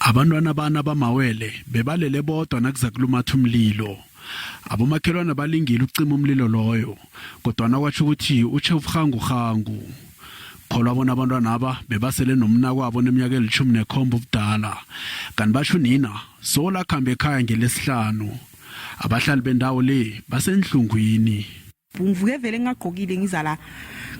Abantwana bana bamawele bebalele bodwa nakuza kulumatha umlilo. Abomakhelwana balingile ukucima umlilo loyo, kodwana kwatjho ukuthi utjhe uburhangurhangu. Kholwa bona abantwana aba bebasele nomnakwabo oneminyaka elitjhumi nekhomba ubudala. Kanti batjho unina solo akhambe ekhaya ngelesihlanu. Abahlali bendawo le basenhlungwini. Ngivuke vele ngingagqokile ngiza la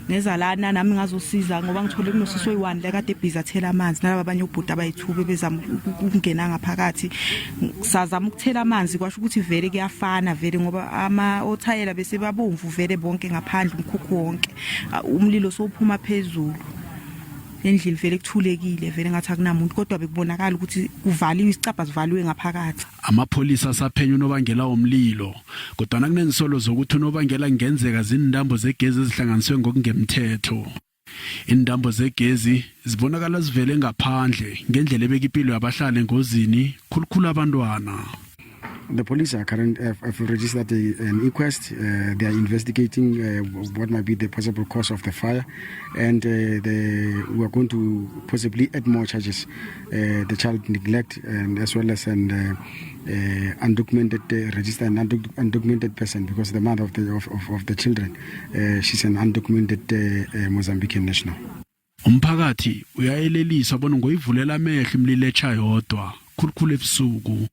ngeza lana nami ngazosiza ngoba ngithole kunosisi oyi-one la kade ebhizi athela amanzi nalaba abanye obhuti abayi-two bebezama ukungena ngaphakathi. Sazama ukuthela amanzi, kwasho ukuthi vele kuyafana vele ngoba ama othayela bese babomvu vele bonke ngaphandle, umkhukhu wonke umlilo sowuphuma phezulu endlini, vele kuthulekile vele ngathi akunamuntu, kodwa bekubonakala ukuthi kuvaliwe, isicabha sivaliwe ngaphakathi. Amapholisa asaphenya unobangela womlilo, kodwana kuneensolo zokuthi unobangela kungenzeka ziintambo zegezi ezihlanganiswe ngokungemthetho. Iintambo zegezi zibonakala zivele ngaphandle ngendlela ebeka ipilo yabahlali engozini, khulukhulu abantwana. The police are current, have registered an inquest. They are investigating what might be the possible cause of the fire, and we are going to possibly add more charges, the child neglect and as well as an undocumented, registered and undocumented person, because the mother of the children, she's an undocumented Mozambican national. Umphakathi uyayeleliswa bona ngoyivulela amehlo imililo etsha yodwa, khulukhulu ebusuku.